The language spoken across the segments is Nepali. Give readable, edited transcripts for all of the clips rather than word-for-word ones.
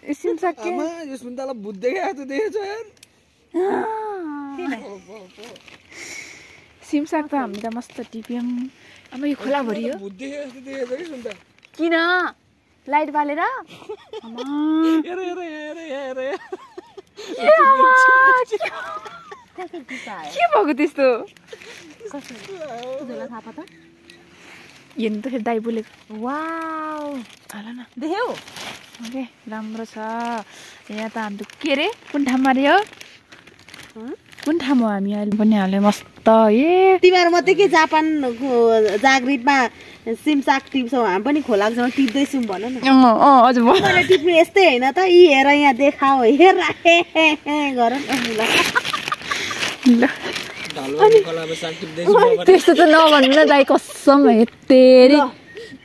सिमसाक के आमा यो सुन्तला बुद्धे गएको त देखेछ यार सिमसाक त हामी त मस्त टिप्यौं अब यो खोला भरि हो बुद्धे जस्तो देखेछ कि सुन्ता किन लाइट बालेर अम्मा हेर हेर हेर हेर के भएको त्यस्तो हेर्नु त फेरि दाइ बोलेको वाउ हाल न देख्यौ ओके राम्रो छ यहाँ त हाम्रो के अरे कुन ठाउँमा रे हो कुन ठाउँ हो हामी अहिले पनि हाल्यो मस्त ए तिमीहरू मात्रै के जापान जागृतमा सिमसाक टिप्छौ हामी पनि खोलाको छेउमा टिप्दैछौँ भन न हजुर मैले टिप्नु यस्तै होइन त यी हेर यहाँ देखाओ हेर गर न ल ढलवानी खोलामा साग टिप्दै छु त्यस्तो त नभन्नु न दाइ कसम हेतेरी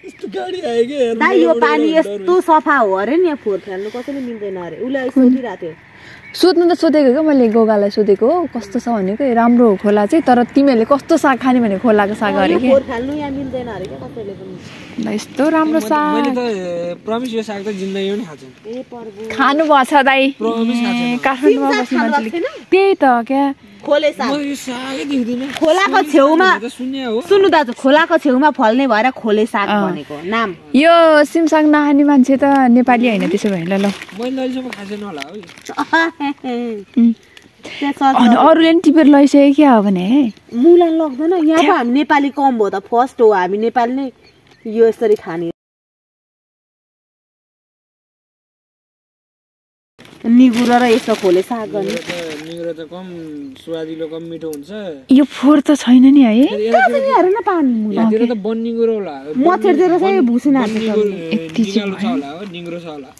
यस्तो गाडी आयो के हेर्नु दाइ यो पानी यस्तो सफा हो अरे नि यहाँ फोहोर फाल्नु कसैले मिल्दैन अरे उसले सोधिरहेको थियो सोध्नु त सोधेको क्या मैले गोगालाई सोधेको कस्तो छ भनेको राम्रो हो खोला चाहिँ तर तिमीहरूले कस्तो साग खाने भने खोलाको साग अरे के फोहोर फाल्नु यहाँ मिल्दैन अरे क्या कसैले पनि ल यस्तो राम्रो साग मैले त प्रमिस यो साग त जिन्दगीमा पनि खान्छु ए पर्बु खानु भएछ दाइ प्रमिस खान्छु काठमाडौँमा बस्ने मान्छेले त्यही त क्या खोले साग म यो सागै देख्दिन खोलाको छेउमा त सुन्ने हो सुन्नु दाजु खोलाको छेउमा फल्ने भएर खोले साग भनेको नाम यो सिमसाग नखाने मान्छे त नेपाली होइन त्यसो भए ल मैले अहिलेसम्म खाएको छैन होला है अनि अरूले पनि टिपेर लैसक्यो क्या हो भने मुला लग्दैन यहाँ पो हामी नेपाली कम हो त फर्स्ट हो हामी नेपाली नै यो यसरी खाने निगुरो र यस्तो खोले साग गर्ने निगुरो त कम स्वादिलो कम मिठो हुन्छ यो फोहोर त छैन नि है हेर न पानी मुला यहाँतिर त बन निगुरो होला मच्छरतिर चाहिँ भुसी नाच्छ निगुरो छ होला हो निगुरो छ होला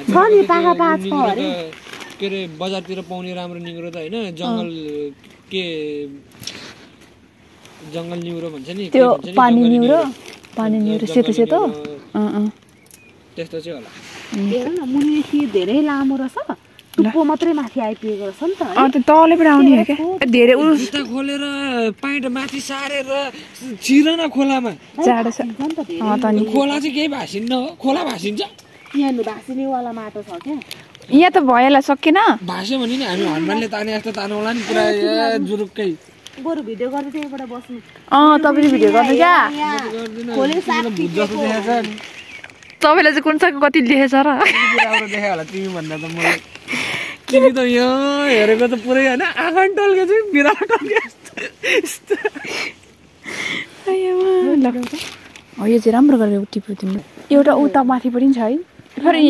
छ नि पाखा पाँच छ अरे के अरे बजारतिर पाउने राम्रो निगुरो त होइन जङ्गल के जङ्गल निगुरो भन्छ नि त्यो पानी निगुरो सेतो सेतो त्यस्तो चाहिँ होला हेर न मुनि के धेरै लामो रहेछ टुप्पो मात्रै माथि आइपुगेको रहेछ नि त त्यो तलैबाट आउने हो क्या धेरै जुत्ता खोलेर पाइँट माथि सारेर छिर न खोलामा जाडो छ खोला चाहिँ केही भासिन्न हो खोला भासिन्छ यहाँ भासिनेवाला माटो छ क्या यहाँ त भएला सकेन भास्यो भने नि हामी हनुमानले ताने जस्तो तानु होला नि पुरा जुरुक्कै बरु भिडियो गर्दै त्यहीबाट बस्नु तपाईँले भिडियो गर्नु क्या खोले साग जस्तो देखाएको छ नि तपाईँले चाहिँ कुन साग कति लेखेछ र राम्रो देखायो होला तिमी भन्दा त मलाई तिमी त यहाँ हेरेको त पुरै होइन आँखा टल्के चाहिँ बिराट टल्के यो चाहिँ राम्रो गरेर टिप्यो तिम्रो एउटा उता माथि पनि छ है फेरि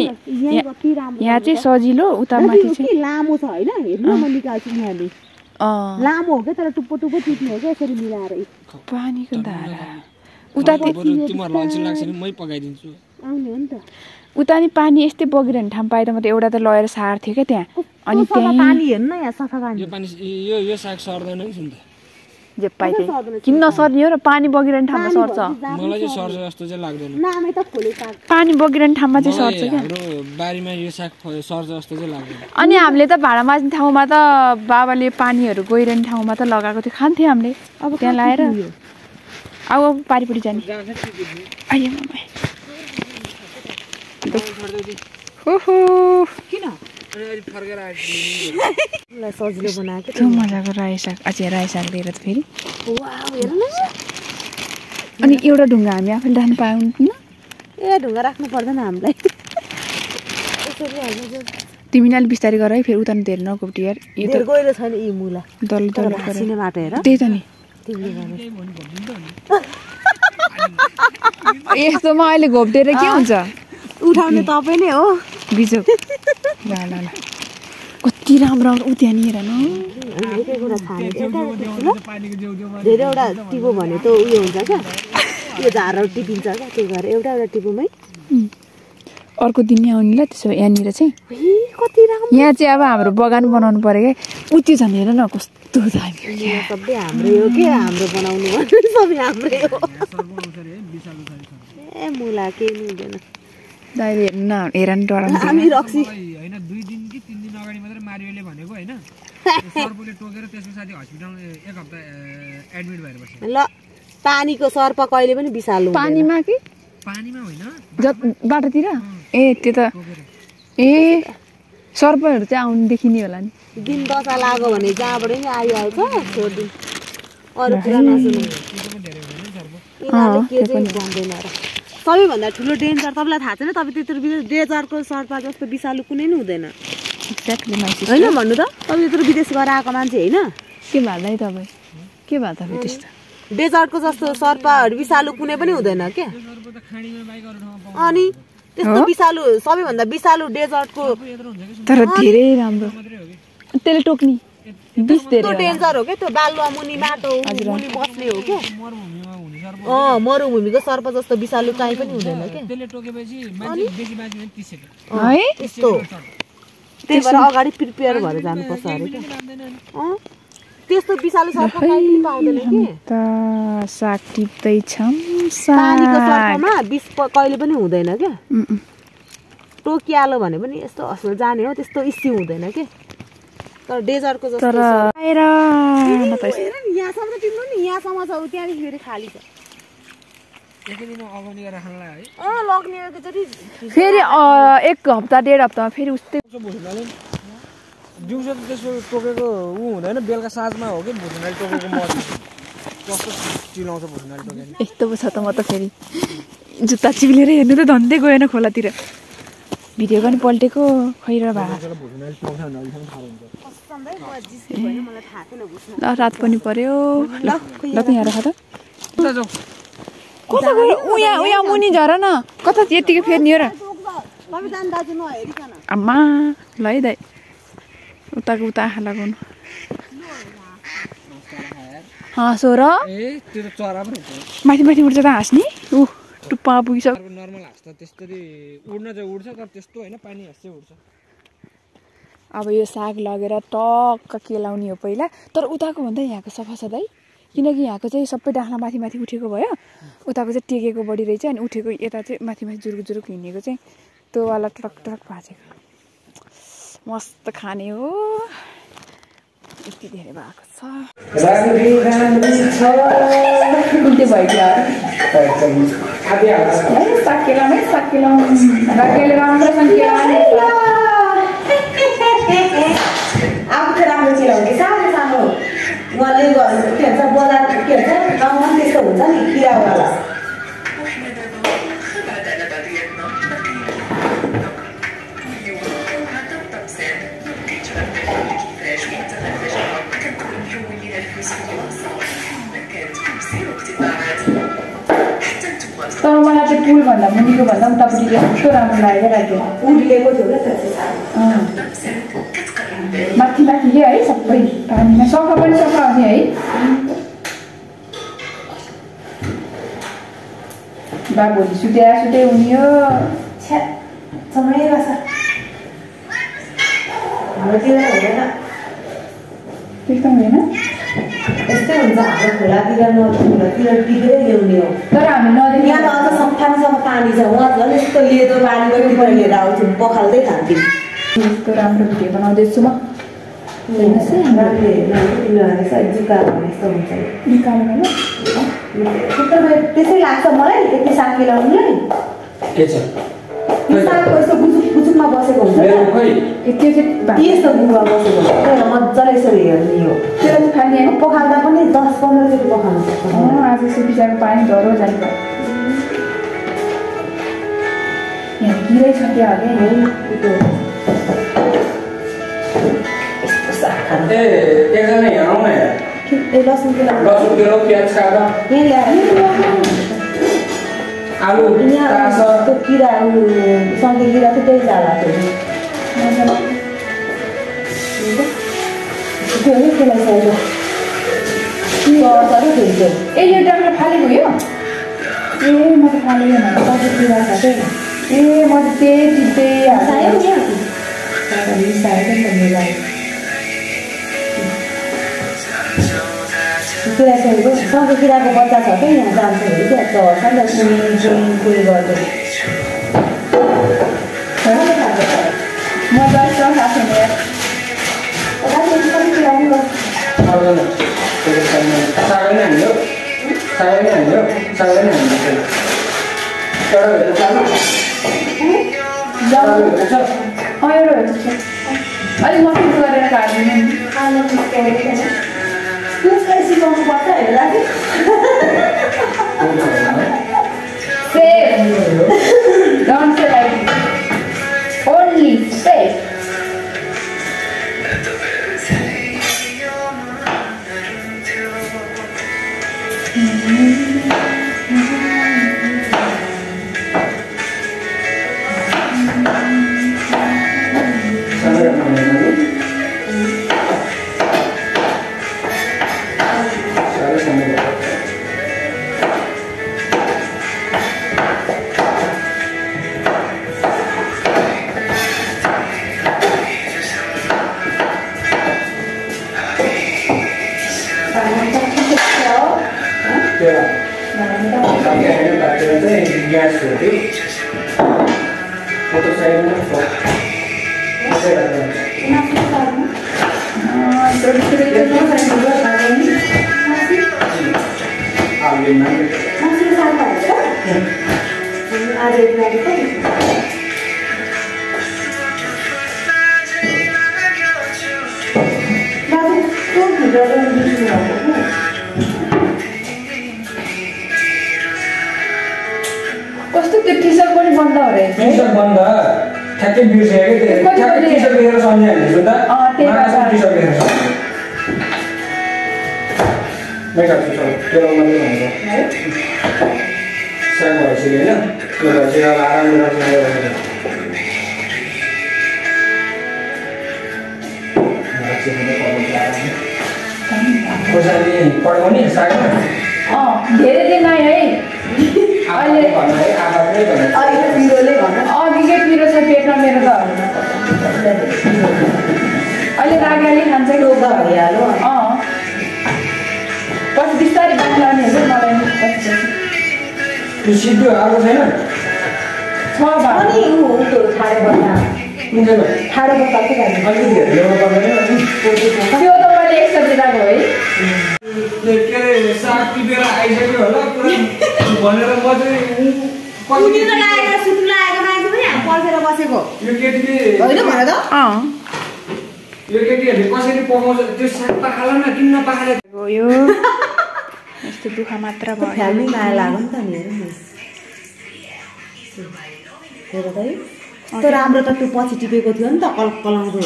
यहाँ चाहिँ सजिलो उता माथि चाहिँ लामो छ होइन हेर्नु म निकाल्छु यहाँले लामो हो क्या तर टुप्पो टुप्पो टिप्ने हो क्या यसरी मिलाएर पानीको धारा उता तिमीहरूलाई अल्छी लाग्छ नि मै पकाइदिन्छु आउने हो नि त उता नि पानी यस्तै बगिरहने ठाउँ पाएँ त म त एउटा त लगेर सार्थ्यो क्या त्यहाँ अनि त्यहाँ पानी हेर्नु न यहाँ सफा पानी यो पानी यो साग सर्दैन नि सुन्दा जे पाइ त्यही किन नसर्ने हो र पानी बगिरहने ठाउँमा सर्छ मलाई चाहिँ सर्छ जस्तो चाहिँ लाग्दैन नामै त खोले साग पानी बगिरहने ठाउँमा चाहिँ सर्छ क्या हाम्रो बारीमा यो साग सर्छ जस्तो चाहिँ लाग्दैन अनि हामीले त भाँडा माझ्ने ठाउँमा त बाबाले पानीहरू गइरहने ठाउँमा त लगाएको थियो खान्थ्यो हामीले अब त्यहाँ लाएर अब पारिपट्टि जाने सजिलो बनाएको त्यो मजाको रायो साग अझै रायो साग दिएर त फेरि अनि एउटा ढुङ्गा हामी आफैले राख्नु पाउँदैन ए ढुङ्गा राख्नु पर्दैन हामीलाई तिमीले अलिक बिस्तारै गर है फेरि उता धेरै नकोप्टी यार यो त गइरो छैन यी मुला डल्लो डल्लो भासिने माटो हेर त्यही त नि यस्तोमा अहिले घोप्टेर के हुन्छ उठाउने तपाईँ नै हो बिजोक ल ल ल कति राम्रो उ त्यहाँ हेर न धेरैवटा टिपो भने त उयो हुन्छ क्या यो झारहरू टिपिन्छ क्या त्यही भएर एउटा एउटा टिपोमै अर्को दिन नै आउने ल त्यसो यहाँनिर चाहिँ कति राम्रो यहाँ चाहिँ अब हाम्रो बगान बनाउनु पर्यो क्या उ त्यो झन् हेर न कस्तो दामी सबै हाम्रै हो के हाम्रो बनाउनु सबै हाम्रै हो ए मुला केही हुँदैन दाइले हेर्नु न हेर नि डराउँछ हामी रक्सी होइन 2 दिन कि 3 दिन अगाडि मात्रै मारियोले भनेको होइन सर्पले टोकेर त्यसको साथी हस्पिटल 1 हप्ता एडमिट भएर बस्यो ल पानीको सर्प कहिले पनि विषालु पानीमा कि पानीमा होइन बाटोतिर ए त्यो त ए सर्पहरू चाहिँ आउनु देखिने होला नि दिन दशा लाग्यो भने जहाँबाट नि आइहाल्छ छोड्दिन अरू कुरा नसुन्नु यिनीहरूले के चाहिँ भन्दैन र सबैभन्दा ठुलो डेन्जर तपाईँलाई थाहा छैन तपाईँ त्यत्रो डेजर्टको सर्पा जस्तो विषालु कुनै नि हुँदैन एक्ज्याक्टली मान्छे होइन भन्नु त तपाईँ त्यत्रो विदेश गएर आएको मान्छे होइन के भन्दै तपाईँ के भयो तपाईँ त्यस्तो डेजर्टको जस्तो सर्पहरू विषालु कुनै पनि हुँदैन क्या अनि त्यस्तो विषालु सबैभन्दा विषालु डेजर्टको तर धेरै राम्रो त्यसले टोक्ने विष धेरै डेन्जर हो क्या त्यो बालुवा मुनि माटो मुनि बस्ने हो क्या मरुभूमिको सर्प जस्तो विषालु काहीँ पनि हुँदैन क्या है त्यस्तो त्यही भएर अगाडि प्रिपेयर भएर जानुपर्छ अरे क्या त्यस्तो विषालु सर्प काहीँ पनि पाउँदैन कि त साग टिप्दैछौँ पानीको सर्पमा विष कहिले पनि हुँदैन क्या टोकिहाल्यो भने पनि यस्तो हस्पिटल जाने हो त्यस्तो इस्यु हुँदैन के तर डेजर्टको जस्तो तर आएर यहाँसम्म त टिप्नु नि यहाँसम्म छ त्यहाँदेखि फेरि खाली छ लग्ने फेरि 1 हप्ता 1.5 हप्तामा फेरि उस्तै दिउँसो त त्यसो टोकेको ऊ हुँदैन बेलुका साँझमा हो कि भुसुनाले टोकेको मर्छ कस्तो चिलाउँछ भुसुनाले टोकेको यस्तो पो छ त म त फेरि जुत्ता चिप्लेर हेर्नु त धन्दै गएन खोलातिर भिडियो पनि पल्टेको खै र भा ल रात पनि पर्यो ल ल त यहाँ राख त कता गयो उया मुनि झर न कता यतिकै फेर्ने हो र आम्मा ल है दाइ उताको उता आँखा लगाउनु हाँसो र माथि माथि उठ्छ त हाँस्ने ऊ टुप्पा पुगिसक्यो नर्मल हाँस त त्यसरी उड्न चाहिँ उड्छ तर त्यस्तो होइन पानी हाँस चाहिँ उड्छ अब यो साग लगेर टक्क केलाउने हो पहिला तर उताको भन्दा यहाँको सफा छ दाइ किनकि यहाँको चाहिँ सबै डाँखा माथि माथि उठेको भयो उताको चाहिँ टेकेको बढी रहेछ अनि उठेको यता चाहिँ माथि माथि जुरुक जुरुक हिँडेको चाहिँ त्योवाला ट्रक ट्रक भाँचेको मस्त खाने हो यति धेरै भएको छ सानो सानो उहाँले गर्नु के भन्छ बजार के भन्छ गाउँमा पनि त्यस्तो हुन्छ नि किरावाला तर मलाई चाहिँ पुलभन्दा मुनिको भन्दा उतापट्टि कस्तो राम्रो लागेर राख्यो उड्लेको थियो माथि माथि है सबै पानीमा सफा पनि सफा हुने है बा भोलि सुत्या सुत्या हुने हो सँगै रहेछ हाम्रोतिर हुँदैन त्यस्तो हुँदैन यस्तै हुन्छ हाम्रो खोलातिर नदीतिर टिपेरै ल्याउने हो तर हामी नदी यहाँ त अझ सफासँग पानी छ उहाँ झन् यस्तो लेदो पानी पनि लिएर आउँथ्यौँ पखाल्दै खान्थ्यौँ यस्तो राम्रो भिडियो बनाउँदैछु म जुका भने जस्तो हुन्छ निकाल्नु त्यसै लाग्छ मलाई यति साग मिलाउनुलाई के छ यो सागको यस्तो गुचुकमा बसेको हुन्छ त्यो चाहिँ यस्तो गुवा बसेको हुन्छ मजाले यसरी हेर्ने हो त्यो चाहिँ खाने पखाल्दा पनि 10-15 चोटि पखाल्नु सक्छ आज सुपिजाको पानी धरो जाने भयो यहाँ गिरै छ त्यहाँ अरे एकजना हेरौँ न लसुन पिरो प्याज काट आलु त्यो किराहरू सँगै किरा चाहिँ त्यही जाला ए यो डाँडा फालेको यो ए म त फालेको तपाईँ किरा छ ए म त त्यही टिप्दै सँगै किराको बच्चा छ क्या यहाँ जान्छ अरे क्या चर्छ नि त कुली गर्दै म दस खाएको छैन अलिक मसिनो गरेर काट्दिनु सिकाउनु पर्छ होइन दाजु Save. Don't say like only save. कस्तो त्यो टी-सर्ट पनि बन्द हो रहेछ टी-सर्ट बन्द ठ्याक्कै बिर्सेको के ठ्याक्कै टी-सर्ट देखेर सम्झे हैन सुन्दा टी-सर्ट देखेर मेकअप टी-सर्ट त्यो मात्रै भनेको है साग भइसक्यो हैन त्यो भइसक्यो अब आरामले राख्नु खोर्सानी पड्काउने सागमा धेरै दिन आयो है अहिले अघिकै पिरो छ पेटमा मेरो त अहिले रागाले खान्छ कि भइहाल्यो पछि बिस्तारै बाँध्लाउने हुन्छ मलाई पछि त्यो सिद्धो आएको छैन छ अनि ऊ त्यो ठाडो बस्दा कुन चाहिँ ठाडो बस्दा चाहिँ अलिकति धेरै ल्याउनु पर्दैन त्यो त मैले एक सब्जी राखेको है के अरे साग टिपेर आइसक्यो होला पुरा भनेर म चाहिँ सुत्नु लागेको मान्छे पनि पर्खेर बसेको यो केटीले होइन भन त यो केटीहरूले कसरी पकाउँछ त्यो साग पखाला न किन नपखाले गयो यस्तो दुःख मात्र भयो फ्याल्नै माया लाग्यो नि त नि हेर त त्यो राम्रो त त्यो पछि टिपेको थियो नि त कलाउँदो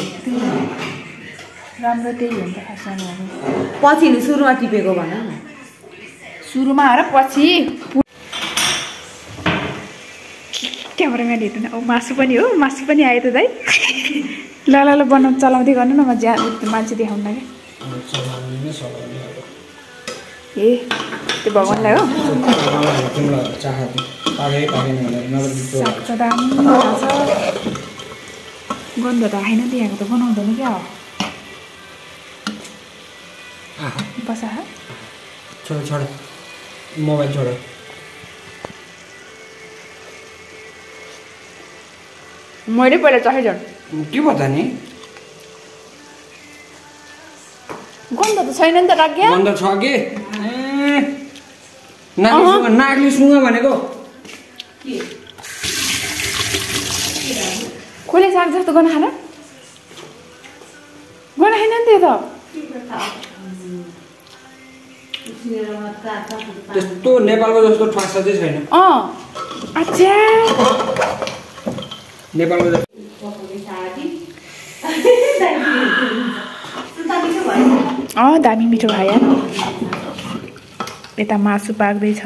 राम्रो त्यही हो नि त खासमा पछि नि सुरुमा टिपेको भन न सुरुमा र पछि क्यामेराम्यान हेर्नु न मासु पनि हो मासु पनि आयो त दाइ ल ल ल बनाउ चलाउँदै गर्नु न म मान्छे देखाउनु लाग्यो ए त्यो भगवान्लाई हो साग त दामी छ गन्ध त आएन त्यहाँको त बनाउँदैन क्या हो बस छोड छोड मोबाइल छोड मैले पहिला चखै झन् के भयो त नि गन्ध त छैन नि त राख्या गन्ध छ के नाकले सुँग भनेको कसले साग जस्तो गर्न खान गर्न खाएन नि त्यो त त्यस्तो नेपालको जस्तो ठ्वासा चाहिँ छैन अच्छा नेपालको दामी मिठो भयो यता मासु पाक्दैछ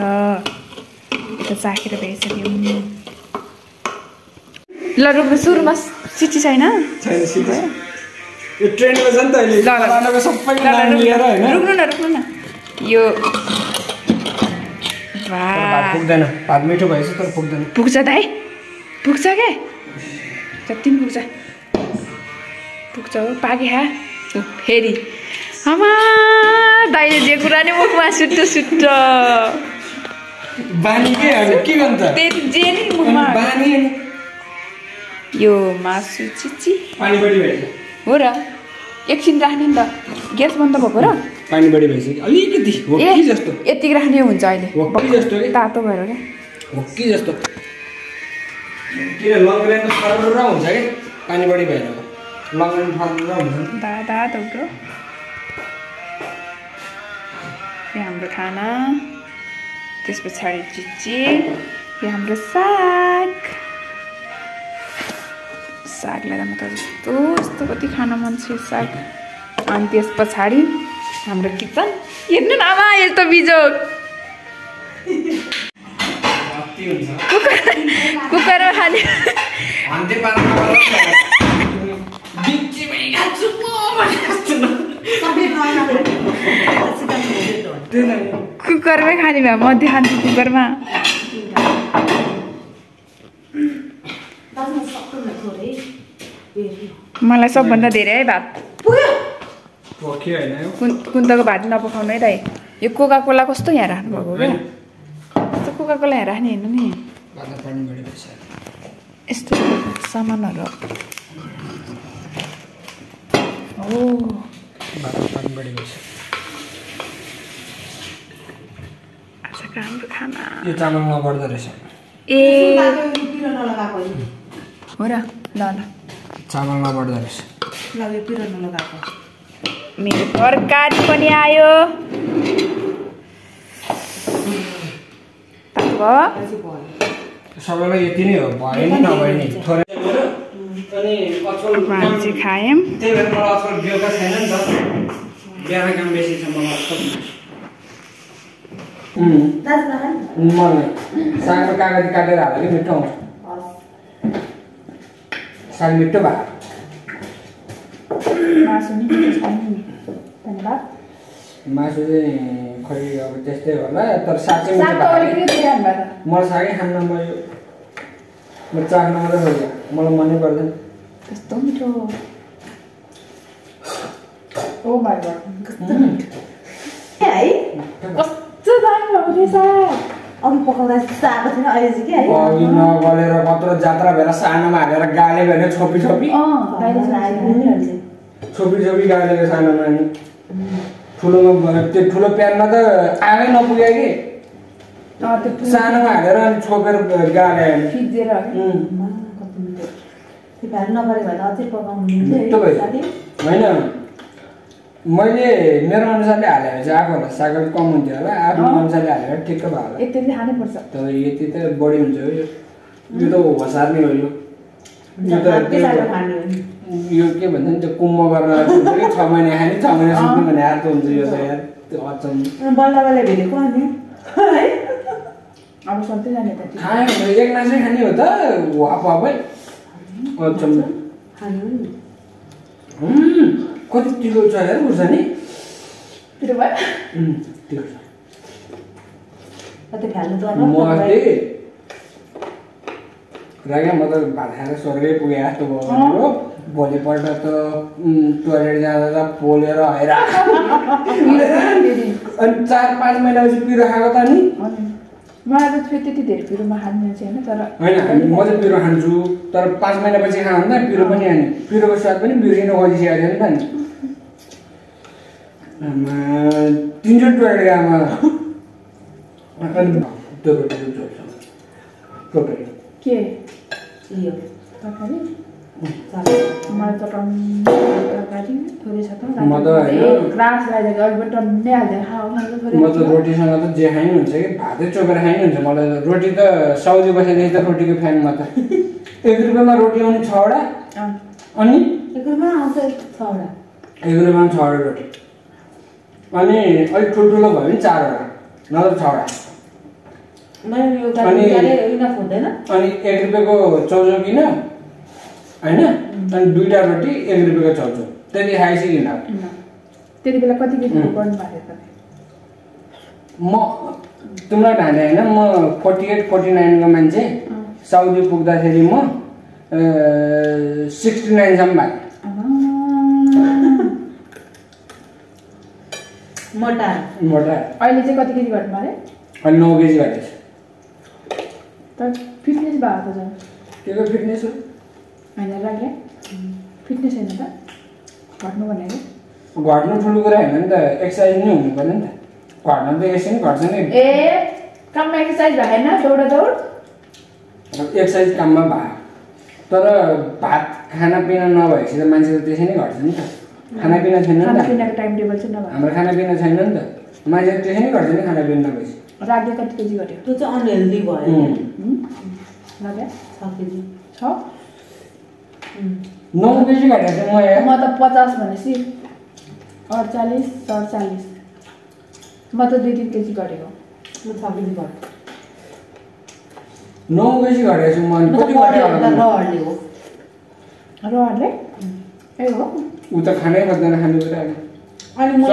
यता चाखेर भइसक्यो ल रोक्नु सुरुमा सिटी छैन यो ट्रेन्डमा छ नि त अहिले लगाएको सबै नाम लिएर हैन रुक्नु न यो भात पुग्दैन भात मिठो भएछ तर पुग्दैन पुग्छ दाइ पुग्छ के जति पनि पुग्छ हो पाके खा फेरि आमा दाइले जे कुरा नि मुखमा सुट्ट बानी के गर्नु त जे नि मुखमा बानी यो मासु चिची पानी बढी भएछ हो र एकछिन राख्ने नि त ग्यास बन्द भएको र पानी बढी भइसक्यो अलिकति होक्की जस्तो यति राख्ने हुन्छ अहिले होक्की जस्तो के तातो भएर क्या होक्की जस्तो के लङ रेन्ज सरर हुन्छ के पानी बढी भएन लङ्गन फाल्नु हुन्छ दादा दौडो यहाँ हाम्रो खाना त्यस पछाडि चिची यहाँ हाम्रो सागलाई त म त यस्तो कति खान मन छ साग अनि त्यस पछाडि हाम्रो किचन हेर्नु न आमा यस्तो बिजोग कुकरमा खाने कुकरमै खाने भए मध्ये खान्छु कुकरमा मलाई सबभन्दा धेरै है भात कुन्तको भात नपकाउनु है दाइ यो कोका कोला कस्तो यहाँ राख्नुभएको क्या यस्तो कोका कोला यहाँ राख्ने हेर्नु नि यस्तो सामानहरू हो आजको हाम्रो खाना यो चामलमा बढ्दो रहेछ ए हो र ल चामलमा बढ्दो रहेछ मेरो तरकारी पनि आयो सबैलाई यति नै हो भयो नि नभए नि थोरै मान्छे खायौँ त्यही भएर मलाई अचल बेलुका छैन नि त बिहान काम बेसी छ मलाई मलाई सागमा कागती काटेर हाल्दा कि मिठो आउँछ साग मिठो भयो मासु चाहिँ खै अब त्यस्तै होला तर साग चाहिँ मिठो भयो मलाई सागै खान्न म चाख्न मात्रै खोज्यो मलाई मनै पर्दैन कस्तो मिठो ओ माय गॉड कस्तो मिठो है कस्तो दामी भएको रहेछ अघि पकाउँदा साग थिएन अहिले चाहिँ के है अघि नगलेर कत्रो जात्रा भएर सानोमा हालेर गाले भने छोपी छोपी छोपी गालेको सानोमा नि ठुलोमा त्यो ठुलो प्यानमा त आगै नपुग्यो कि सानोमा हालेर अनि छोपेर गाले होइन मैले मेरो अनुसारले हालेँ भने चाहिँ आएको होला साग कम हुन्थ्यो होला आफ्नो अनुसारले हालेर ठिक्क भयो होला यति खानुपर्छ तर यति त बढी हुन्छ यो त होसार नै हो यो के भन्छ नि त्यो कुम्म गरेर 6 महिना खाने 6 महिना सुत्ने भने अर्को हुन्छ यो त यार त्यो अचम्म बल्ल बल्ल भेटेको अनि है अब सधैँ जाने त खायो भने एक नासै खाने हो त वापै अचम्म कति किलो छ यार खुर्सानी पिरो भयो कति फ्याल्नु त म अस्ति रागे म त भात खाएर स्वर्गै पुगे जस्तो भयो भोलिपल्ट त टोइलेट जाँदा त पोलेर हैरा अनि 4-5 महिनापछि पिरो खाएको त नि मलाई त त्यति धेरै पिरोमा खाने छैन तर होइन म चाहिँ पिरो खान्छु तर 5 महिनापछि खानु त पिरो पनि खाने पिरोको स्वाद पनि बिर्सिन खोजिसकेको थियो नि त नि 3 टोइलेट गएमा त्यो रोटी टोटली के यो तरकारी मलाई त तरकारी थोरै छ त म त ग्लास राखेको अलिक टन्नै हाल्दै खाऊ न थोरै म त रोटीसँग त जे खाइ हुन्छ कि भातै चोकेर खाइ हुन्छ मलाई रोटी त साउदी बसेदेखि त रोटीको फ्यान म त 1 रुपैयाँमा रोटी आउने 6 वटा अनि 1 रुपैयाँमा आउँछ 6 वटा 1 रुपैयाँमा 6 वटा रोटी अनि अलिक ठुल्ठुलो भयो भने 4 वटा नत्र 6 वटा मैले यो गाडी इनफ हुँदैन अनि 1 रुपैयाँको चौचौ किन हैन अनि 2टा रोटी 1 रुपैयाँको चौचौ त्यति खाइसकिन त्यति बेला कति केजी गर्नु भएको त म तिमीलाई ढाने हैन म 48-49 को मान्छे साउदी पुग्दाखेरि म 69 सम्म भए मोटा अहिले चाहिँ कति केजी घट्नु अरे अहिले 9 केजी घटेछ तर फिटनेस भएको छ के को फिटनेस हो हैन लाग्यो फिटनेस हैन त घट्नु भनेको घट्नु ठुलो कुरा हैन नि त एक्सर्साइज नै हुनु पर्यो नि त घट्नु त एकछिन घट्छ नि ए काममा एक्सर्साइज भएन दौड एक्सर्साइज काममा भयो तर भात खानापिना नभएपछि त मान्छे त त्यसै नै घट्छ नि त। खानापिना छैन नि त, खानापिनाको टाइम टेबल चाहिँ नभए हाम्रो खानापिना छैन नि त, मान्छे त त्यसै नै घट्छ नि खानापिना नभएपछि। रागे कति केजी घट्यो? त्यो चाहिँ अनहेल्दी भयो। रागे 6 केजी छ 9 केजी घटेको छु म त 50 भनेपछि 48 47 म त 2-3 केजी घटेको। म 6 केजी घट्यो। 9 केजी घटेको छु म। अनि कति घट्यो होला? रहरले हो। रहरले? ए हो। उ त खानै खोज्दैन खानेकुरा। अनि म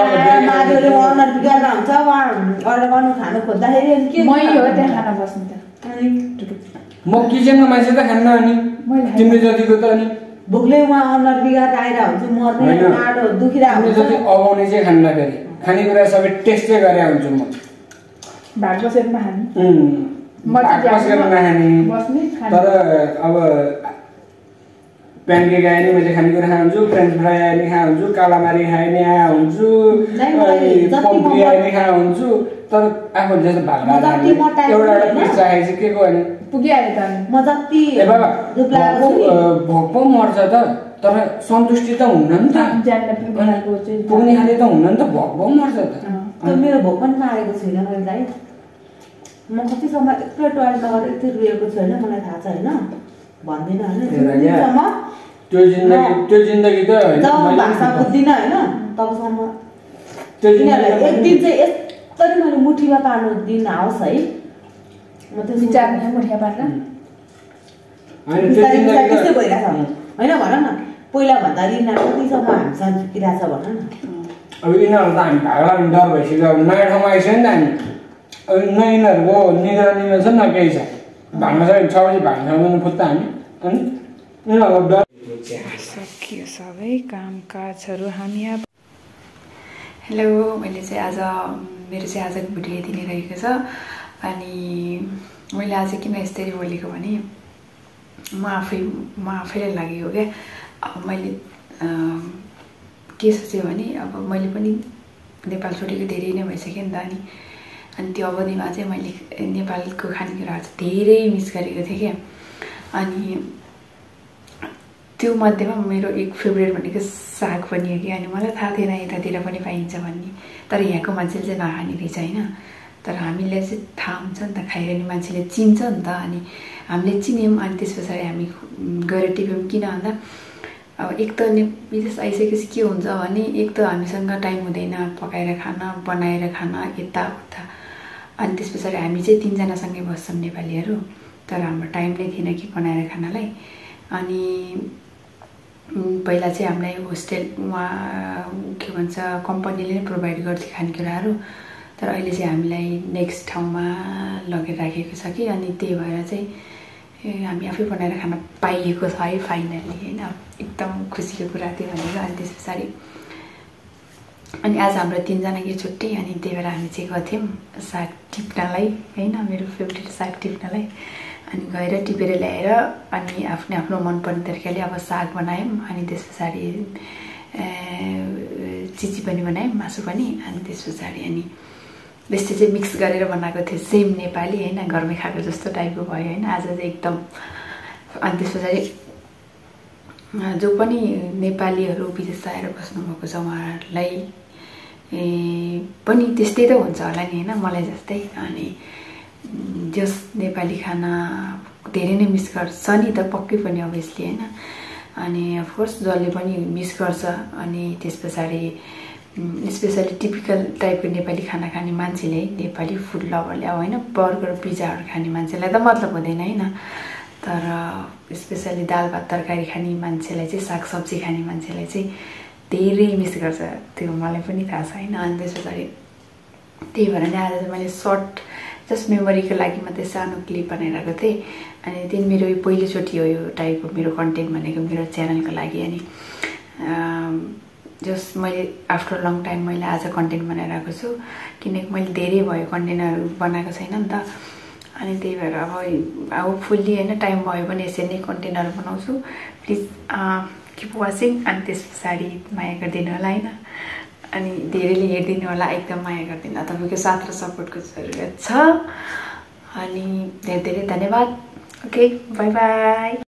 माधुले अर्डर बिगार्दा हुन्छ उहाँ अर्डर गर्नु खानु खोज्दाखेरि अनि के मै हो त्यहाँ खाना बस्नु त। अनि म किचनमा मान्छे त खान्न अनि तिम्रो जतिको त अनि भोकले उहाँ अनुहार बिगाएर आइरहेको हुन्छ मर्ने आडो दुखिरहेको तिम्रो जति अगाउने चाहिँ खान्न फेरि खानेकुरा सबै टेस्टै गरे हुन्छु म। भाग बसेर नखाने भाग बसेर नखाने बस्ने तर अब प्यानकेक आयो नि मैले खानेकुरा खाए हुन्छु, फ्रेन्च फ्राई आयो नि खाए हुन्छु, कालामारी खाए नि आए हुन्छु, पम्पी आयो नि खाए हुन्छु। तर आफू जस्तो भाग एउटा एउटा पिस राखेको चाहिँ के को होइन पुगिहाल्यो त। म जति ए बाबा भोक पो मर्छ त तर सन्तुष्टि त हुन्न नि त, पुग्ने खाले त हुन्न नि त, भोक पो मर्छ त। त्यो मेरो भोक पनि मारेको छैन मैले दाइ। म कति समय एक्लै टोयलेट नगरेर यति रोएको छु होइन मलाई थाहा छ होइन भन्दिनँ होइन। त्यो जिन्दगी त जब भाषा बुझ्दिनँ होइन तबसम्म तिनीहरूलाई एक दिन चाहिँ यस्तरी मैले मुठीमा पार्नु दिन आओस् है म त्यो विचारमा मुठीमा पारेर त्यस्तै भइरहेछ होइन भन न। पहिला भन्दा यिनीहरू कतिसम्म हामीसँग झुकिरहेछ भन न। अब यिनीहरू त हामी भाग्ला डर भइसक्यो, अब नयाँ ठाउँमा आइसक्यो नि त हामी। अब न यिनीहरूको निगरानीमा छ न केही छ, भाग्न सक्यो 6 बजी भाग्न सक्दैन फुत्ता हामी। अनि यिनीहरूको डर सकियो सबै कामकाजहरू हामी अब। हेलो, मैले चाहिँ आज मेरो चाहिँ आजको भिडियो यति नै रहेको छ। अनि मैले आज किन यसरी बोलेको भने म आफैलाई लागेको क्या। अब मैले के सोचेँ भने अब मैले पनि नेपाल छोडेको धेरै नै भइसक्यो नि त। अनि त्यो अवधिमा चाहिँ मैले नेपालको खानेकुराहरू चाहिँ धेरै मिस गरेको थिएँ क्या। अनि त्यो मध्येमा मेरो एक फेभरेट भनेको साग पनि हो कि। अनि मलाई थाहा थिएन यतातिर पनि पाइन्छ भन्ने, तर यहाँको मान्छेले चाहिँ नखाने रहेछ होइन। तर हामीले चाहिँ थाहा हुन्छ नि त, खाइरहने मान्छेले चिन्छ नि त। अनि हामीले चिन्यौँ अनि त्यस पछाडि हामी गएर टिप्यौँ। किन भन्दा अब एक त विदेश आइसकेपछि के हुन्छ भने एक त हामीसँग टाइम हुँदैन पकाएर खाना बनाएर खाना यताउता। अनि त्यस पछाडि हामी चाहिँ 3 जनासँगै बस्छौँ नेपालीहरू, तर हाम्रो टाइम नै थिएन कि बनाएर खानालाई। अनि पहिला चाहिँ हामीलाई होस्टेल के भन्छ कम्पनीले नै प्रोभाइड गर्थ्यो खानेकुराहरू, तर अहिले चाहिँ हामीलाई नेक्स्ट ठाउँमा लगेर राखेको छ कि। अनि त्यही भएर चाहिँ हामी आफै बनाएर खान पाइएको छ है फाइनली होइन। एकदम खुसीको कुरा थियो भनेको। अनि त्यस पछाडि अनि आज हाम्रो 3 जनाकै छुट्टी, अनि त्यही भएर हामी चाहिँ गथ्यौँ साग टिप्नलाई होइन, मेरो फेभरेट साग टिप्नलाई। अनि गएर टिपेर ल्याएर अनि आफ्नो आफ्नो मनपर्ने तरिकाले अब साग बनायौँ। अनि त्यस पछाडि चिची पनि बनायौँ, मासु पनि। अनि त्यस पछाडि अनि त्यस्तै चाहिँ मिक्स गरेर बनाएको थियो, सेम नेपाली होइन, घरमै खाएको जस्तो टाइपको भयो होइन आज चाहिँ एकदम। अनि त्यस पछाडि जो पनि नेपालीहरू विदेश आएर बस्नुभएको छ उहाँहरूलाई पनि त्यस्तै त हुन्छ होला नि होइन, मलाई जस्तै। अनि जस नेपाली खाना धेरै नै मिस गर्छ नि त पक्कै पनि अभियसली होइन। अनि अफकोर्स जसले पनि मिस गर्छ। अनि त्यस पछाडि स्पेसली टिपिकल टाइपको नेपाली खाना खाने मान्छेले, नेपाली फुड लभरले अब होइन बर्गर पिज्जाहरू खाने मान्छेलाई त मतलब हुँदैन होइन, तर स्पेसली दाल भात तरकारी खाने मान्छेलाई चाहिँ, सागसब्जी खाने मान्छेलाई चाहिँ धेरै मिस गर्छ, त्यो मलाई पनि थाहा छ होइन। अनि त्यस पछाडि त्यही भएर नै आज चाहिँ मैले सर्ट जस्ट मेमोरीको लागि मात्रै सानो क्लिप बनाइरहेको थिएँ। अनि त्यो मेरो पहिलोचोटि हो यो टाइपको मेरो कन्टेन्ट भनेको मेरो च्यानलको लागि। अनि जस्ट मैले आफ्टर लङ टाइम मैले आज कन्टेन्ट बनाइरहेको छु, किनकि मैले धेरै भयो कन्टेन्टहरू बनाएको छैन नि त। अनि त्यही भएर अब फुल्ली होइन टाइम भयो भने यसरी नै कन्टेन्टहरू बनाउँछु। Please keep watching. अनि त्यस पछाडि माया गरिदिनु होला होइन, अनि धेरैले हेरिदिनु होला, एकदम माया गरिदिनु। तपाईँको साथ र सपोर्टको जरुरत छ। अनि धेरै धेरै धन्यवाद। Okay, by by.